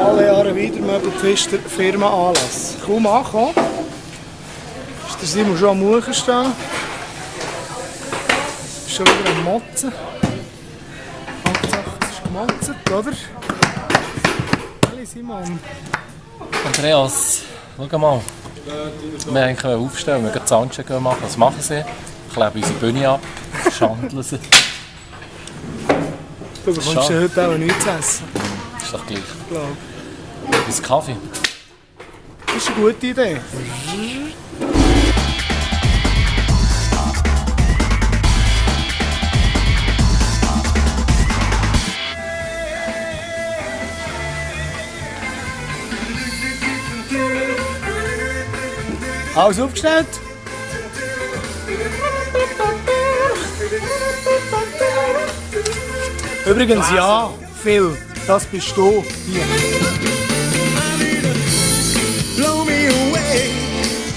alle Jahre wieder Möbelpfister Firmenanlass. Kaum angekommen. Ist der Simon schon am Muchen stehen. Ist schon wieder am Motzen. Hauptsache, es ist gemotzt, oder? Hallo Simon. Andreas, schau mal. Wir eigentlich aufstellen, wir gehen Soundcheck machen. Was machen sie? Kleben unsere Bühne ab, schandeln sie. Du bekommst ja heute auch nichts zu essen. Ist doch gleich. Ich glaube. Ein Kaffee. Das ist eine gute Idee. Alles aufgestellt? Übrigens, ja, Phil, das bist du hier.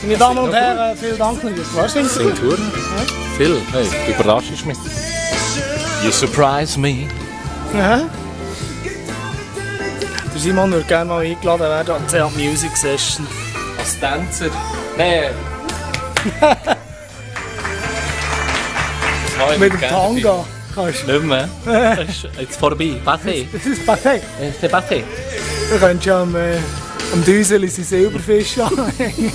Meine Damen und Herren, vielen Dank. Was singst du? Singt Huren. Phil, hey, du überraschst mich. You surprise me. Ja. Der Simon würde gerne mal eingeladen werden an die CH Music Session. Als Tänzer? Nein. Mit dem Tanga. Kannst Nicht mehr. Das ist jetzt vorbei. Passé. Das ist passé. C'est passé. Du könntest ja am Düseli seinen Silberfisch anhängen.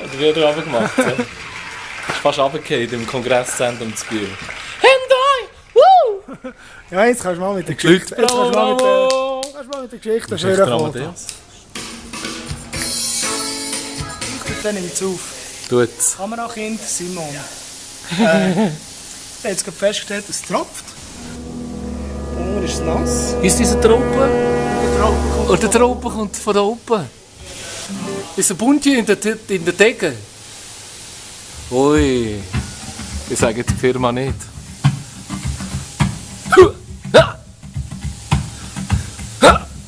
Oder wie hat er runtergemacht? Ja? Ist fast runtergefallen im Kongresszentrum zu Biel. Ja, jetzt kannst du mal mit der Geschichte. Jetzt kannst du mal mit der Geschichte schweren kommen. Dann nehme ich es auf. Tut's. Kamerakind Simon. Ich habe jetzt gerade festgestellt, es tropft. Unten ist es nass. Ist diese Truppe? Oder der Truppe kommt von oben. Ist ein Buntje in der Decke? Ui. Ich sage jetzt die Firma nicht.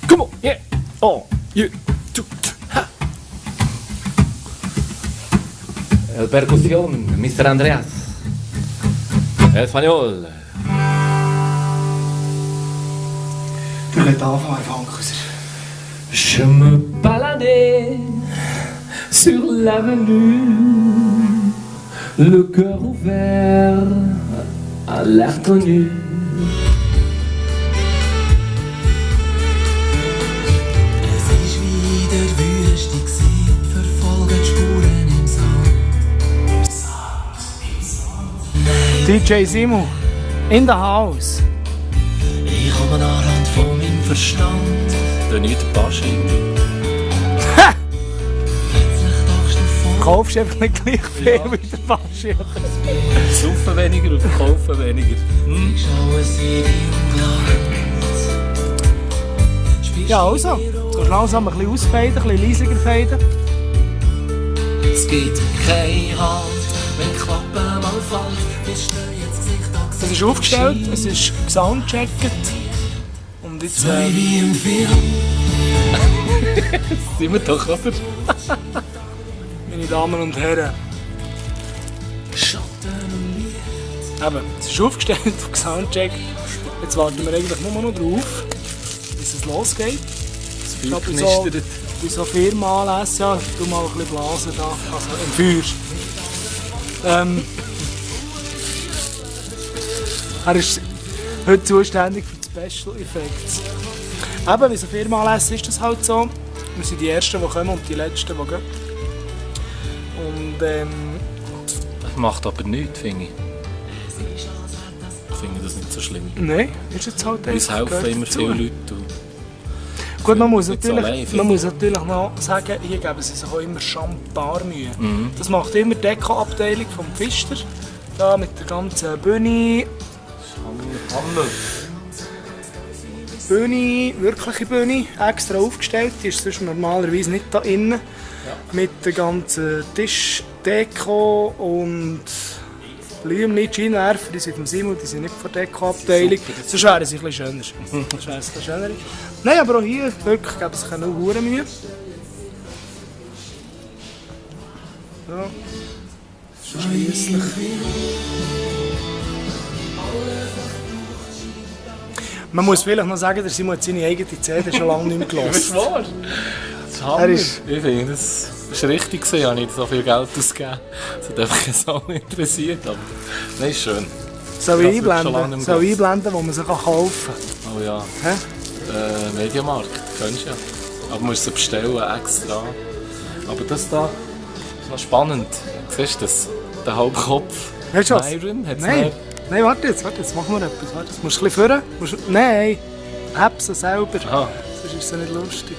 Come on, yeah. Oh, yeah. El percusión, Mr. Andreas. Español. Du lässt anfangen, Funkhauser. Je me baladais sur l'avenue, le cœur ouvert à l'inconnu. Es ist wieder Wüste gewesen, verfolgen die Spuren im Sand. DJ Simon, in der Haus. Ich komme anhand von meinem Verstand. Da nicht der Pasche. Plötzlich tauchst du vor. Kaufst einfach nicht gleich viel wie der Faschi. Saufen weniger und verkaufen weniger. Ich schaue sie wie umglatt. Ja, also. Jetzt kannst du langsam ein bisschen ausfaden, ein bisschen leisiger faden. Es gibt keinen Halt, wenn die Klappe mal fällt. Bist du jetzt Gesicht Es ist aufgestellt, es ist gesoundcheckt. Und jetzt wie im Film. Sind wir doch, oder? meine Damen und Herren, Schatten und Licht. eben, es ist aufgestellt, gesoundcheckt. Jetzt warten wir eigentlich nur noch drauf, bis es losgeht. Ich glaube, bei so Firmenanlässen, ja, tu mal ein bisschen blasen da, also im Feuer. Er ist heute zuständig für die Special Effects. Eben, wie so Firmenanlässe ist das halt so. Wir sind die Ersten, die kommen und die Letzten, die gehen. Und Das macht aber nichts, finde ich. Ich finde das nicht so schlimm. nein, ist jetzt halt Uns helfen gehört immer dazu. viele Leute. Gut, man muss Nicht so allein, natürlich finde ich. noch sagen, hier geben sie sich auch immer Mühe. Das macht immer die Deko-Abteilung vom Pfister. Da mit der ganzen Bühne. Bühne, wirkliche Bühne, extra aufgestellt. Die ist sonst normalerweise nicht da innen. Mit der ganzen Tischdeko und Blümchen, Scheinwerfer, die sind vom Simon, die sind nicht von der Deko-Abteilung. Sonst wären sie ein bisschen schöner. Sonst wären sie ein bisschen schöner. Nein, aber auch hier wirklich geben sich noch hure Mühe. Ja. Schliesslich. Man muss vielleicht noch sagen, der Simon hat seine eigene CD schon lange nicht mehr Das ist gehört. wahr. Das ist Hammer. Ich finde, das war richtig, gewesen. Ich habe nicht so viel Geld ausgegeben. Das hat einfach keine Sau interessiert. Aber nein, ist schön. Soll ich Das wird schon lange einblenden? nicht Soll mehr ich einblenden, wo man sie kaufen kann? Oh ja. Hä? Mediamarkt, kennst du ja. Aber man muss sie bestellen extra. Aber das da ist noch spannend. Siehst du das? Der Halbkopf. Weißt du was? Myron hat's Nein, noch- nein, warte jetzt machen wir etwas. Warte, jetzt musst du ein bisschen führen. Nein, hab sie selber. Aha. Sonst ist es nicht lustig.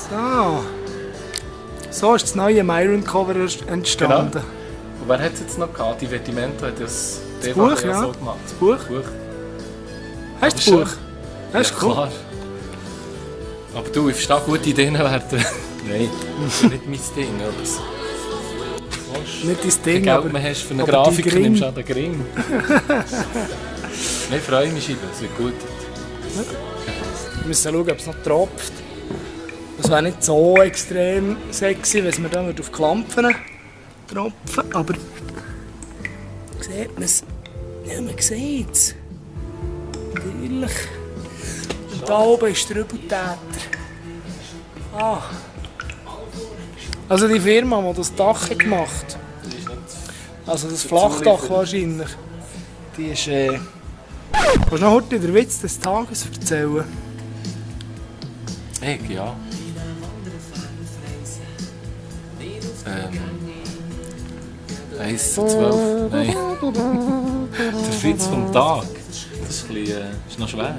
So. So ist das neue Myron-Cover entstanden. Genau. Und wer hat es jetzt noch gehabt? Divertimento hat das DVD Buch, ja. so gemacht. Das Buch. Hast du Aber das Buch? Das ist ja, cool. klar. Aber du, ich verstehe gute Ideen werden. Nein, das ist nicht mein Ding. Aber es- Weißt, Nicht dein wenn Ding, du aber... Geld mehr hast für eine aber Grafik, die Gring. nimmst du auch den Gring. Ich freue mich, Scheibe. Es wird gut. Wir müssen schauen, ob es noch tropft. Das wäre nicht so extrem sexy, wenn es mir dann auf Klampfen tropfen. Aber sieht man es? Ja, man sieht es. Natürlich. Und da oben ist der Übeltäter. Ah. Also die Firma, die das Dach hat gemacht hat, also das Flachdach wahrscheinlich, die ist... Kannst du noch heute den Witz des Tages erzählen? Ich, ja. 1 zu 12. Nein. Der Fritz vom Tag. Das ist, ein bisschen, ist noch schwer.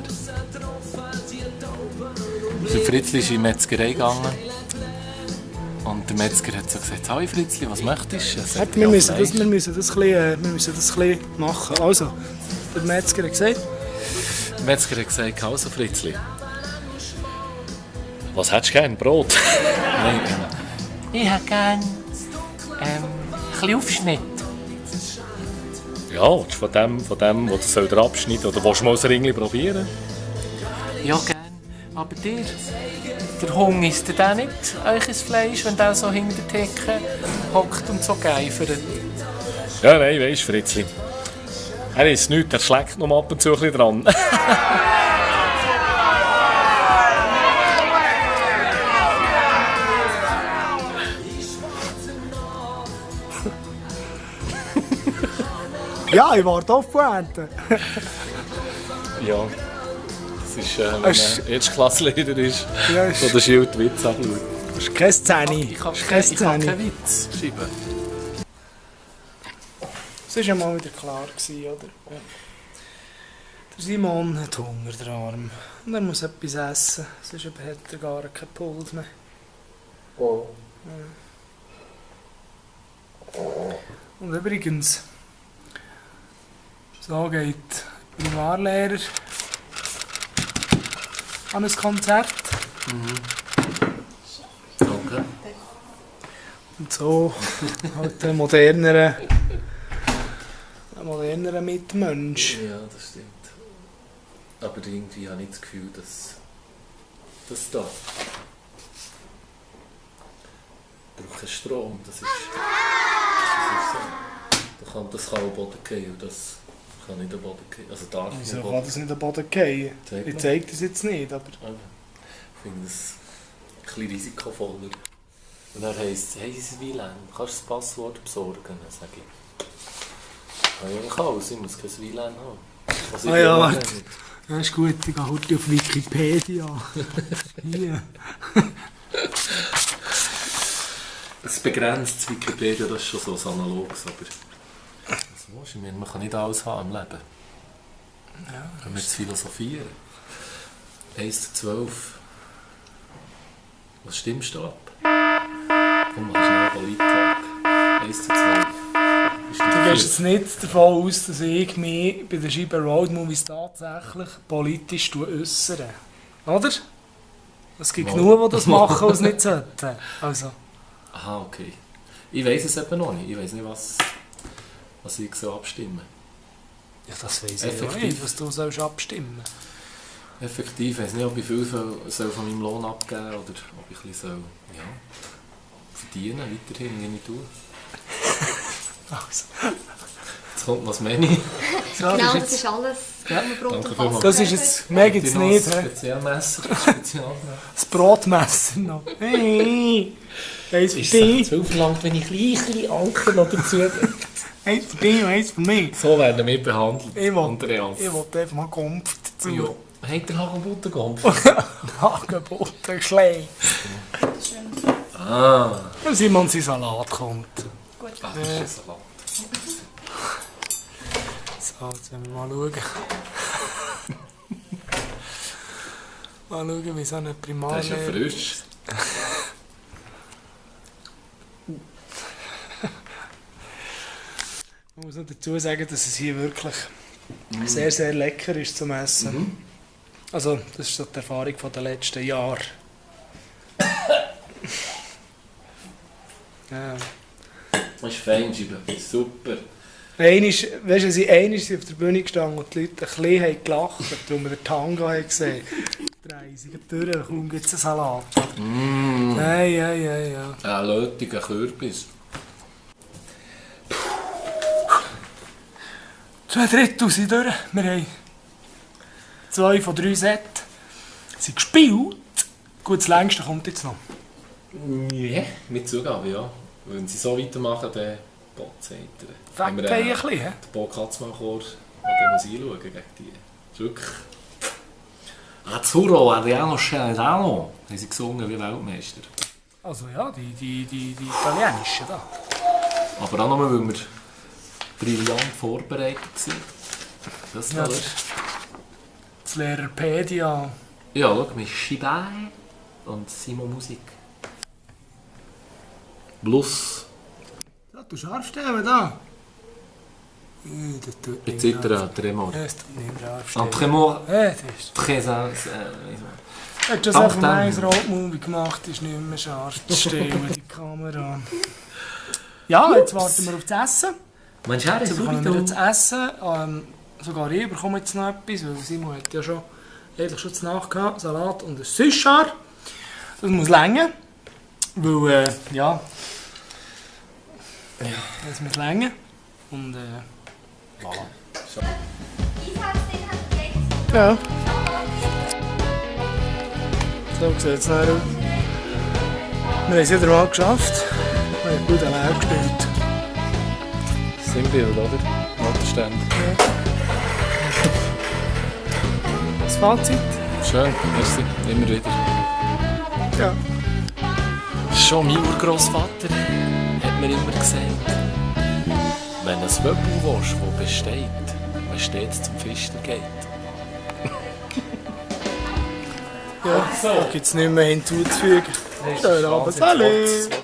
Der Fritzli ist in die Metzgerei gegangen. Und der Metzger hat so gesagt: «Hallo Fritzli, was möchtest du?» Er sagt, Wir «Ja, müssen Fleisch.» das ein bisschen machen. Also, der Metzger hat gesagt, Der Metzger hat gesagt: «Also Fritzli, was hättest du gern? Brot?» Nein, Ich hätte gerne ein bisschen Aufschnitt. ja, das ist von dem, wo du abschneiden soll. Oder willst du mal ein Ringli probieren? Ja, gern. Aber dir, der Hunger isst ihr auch nicht euch Fleisch, wenn der so hinter der Theke hockt und so geifert? Ja, nein, weisst du, Fritzli. Er isst nichts, er schlägt noch ab und zu ein bisschen dran. ja, ich warte auf Pointe. Ja. Das ist, wenn man Erstklassleiter ist, Ja, so der Schild Witz abschaut. Das ist keine Szene. Ich habe Das ist keine Szene. keinen Witz schreiben. Das war ja mal wieder klar, gewesen, oder? Ja. Der Simon hat Hunger, der Arm. Und er muss etwas essen, sonst hat er gar keinen Puls mehr. Oh. Und übrigens, so geht der Primarlehrer an ein Konzert. Okay. Und so halt ein modernerer Mitmensch. Ja, das stimmt. Aber irgendwie habe ich das Gefühl, dass das da braucht keinen Strom. Das ist so. Das kann am Boden gehen und das kann nicht am Boden gehen. Also darf nicht Wieso am kann Boden. das nicht am Boden gehen? Zeig Ich mal. zeige das jetzt nicht, aber... Ich finde das ein bisschen risikovoller. Und dann heisst es: «Hey, ist WLAN, kannst du das Passwort besorgen?» Dann sage ich: «Ja, ich kann alles, ich muss kein WLAN haben.» Was ich Ah ja, will, warte. nicht. Ja, ist gut, ich gehe heute auf Wikipedia. Hier. Es begrenzt Wikipedia, das ist schon so was Analoges, aber was willst du? Ich meine, man kann nicht alles haben im Leben. Ja, wenn wir jetzt philosophieren. 1 zu 12. Was stimmst du ab? Komm, mach schnell einen Polit-Talk. 1 zu 12. Bist Du du gehst jetzt nicht davon aus, dass ich mich bei den Scheibe Road Movies tatsächlich politisch äußere. Oder? Es gibt Mal. genug, die das machen, was nicht sollten. Also, Aha, okay. Ich weiss es eben noch nicht. Ich weiss nicht, was ich so abstimmen. ja, das weiss ich Effektiv. ja nicht, was du sollst abstimmen. Effektiv, ich weiss nicht, ob ich viel soll von meinem Lohn abgeben soll oder ob ich ein bisschen verdienen weiterhin, wie ich tue. Also, Jetzt kommt noch das Menü. so, Genau, das das ist ist alles. Brot Danke und vielmals. das ist jetzt, mehr gibt es nicht. He? Spezialmesser. Spezialmesser. Das Brotmesser noch. Hey, eins für dich, Viel verlangt, wenn ich gleich Anker noch dazu eins für dich und eins für mich. So werden wir behandelt. Ich Andreas. wollte einfach mal Kompf dazu. Ja. Hat der Hagelbutter gehabt? Hagebutter, Schlee. Ah. Und Simon sein Salat kommt. Gut. Ach, das ist ein Salat. So, jetzt wollen wir mal schauen. Mal schauen, wie so eine Der ist ja Primarlehrer... frisch. Ich muss noch dazu sagen, dass es hier wirklich sehr, sehr lecker ist zum Essen. Also, das ist so die Erfahrung der letzten Jahre. Ja. Das ist Feinscheibe. Super. Weißt du, sie einmal sind auf der Bühne gestanden und die Leute ein bisschen haben gelacht, weil wir den Tango haben gesehen. Drei sind durch, kaum gibt es einen Salat. Ja. Ein lötiger Kürbis. 2/3 sind durch. Wir haben 2 von 3 Sets. Sie gespielt. Gut, das längste kommt jetzt noch. Ja, mit Zugabe, ja. Wenn sie so weitermachen, dann Botzäter. Weggehen ein bisschen, hä? Der Bo Katzmann-Chor, der muss einschauen gegen die. Das ist wirklich... Azzurro, Adriano Celentano, haben sie gesungen wie Weltmeister. Also ja, die italienischen da. Aber auch nur, weil wir brillant vorbereitet waren. Das Ja, ist das Lehrerpedia. ja, schau, mit Shibai und Simon Musik. Plus... Ja, du scharf stellen da. Das tut Mit nicht Zittern, Tremor. Ja, das tut nicht scharf Un stellen. Tremor Ja, das ist... très... Hat das einfach mal ein Rotmovie gemacht, ist nicht mehr scharf zu stellen, die Kamera. Ja, jetzt warten wir auf das Essen. Mangiare Jetzt bekommen wir subito. jetzt Essen. Sogar ich bekomme jetzt noch etwas, weil Simon hat ja schon eigentlich schon zu Nacht gehabt. Salat und ein Süschar. Das muss länger. Weil, ja. Das muss länger. Und, Voilà. ja. So sieht es dann aus. Wir haben es wieder mal geschafft. Wir haben gut allein gespielt. Sinnbild, oder? Notenstände. Das Fazit? Schön, merci. Immer wieder. Ja. Schon mein Urgroßvater hat mir immer gesagt, wenn ein Wöppel willst, das besteht, wenn stets zum Pfister geht. Ja, da gibt es nichts mehr hinzuzufügen. Schönen Abend. Salut!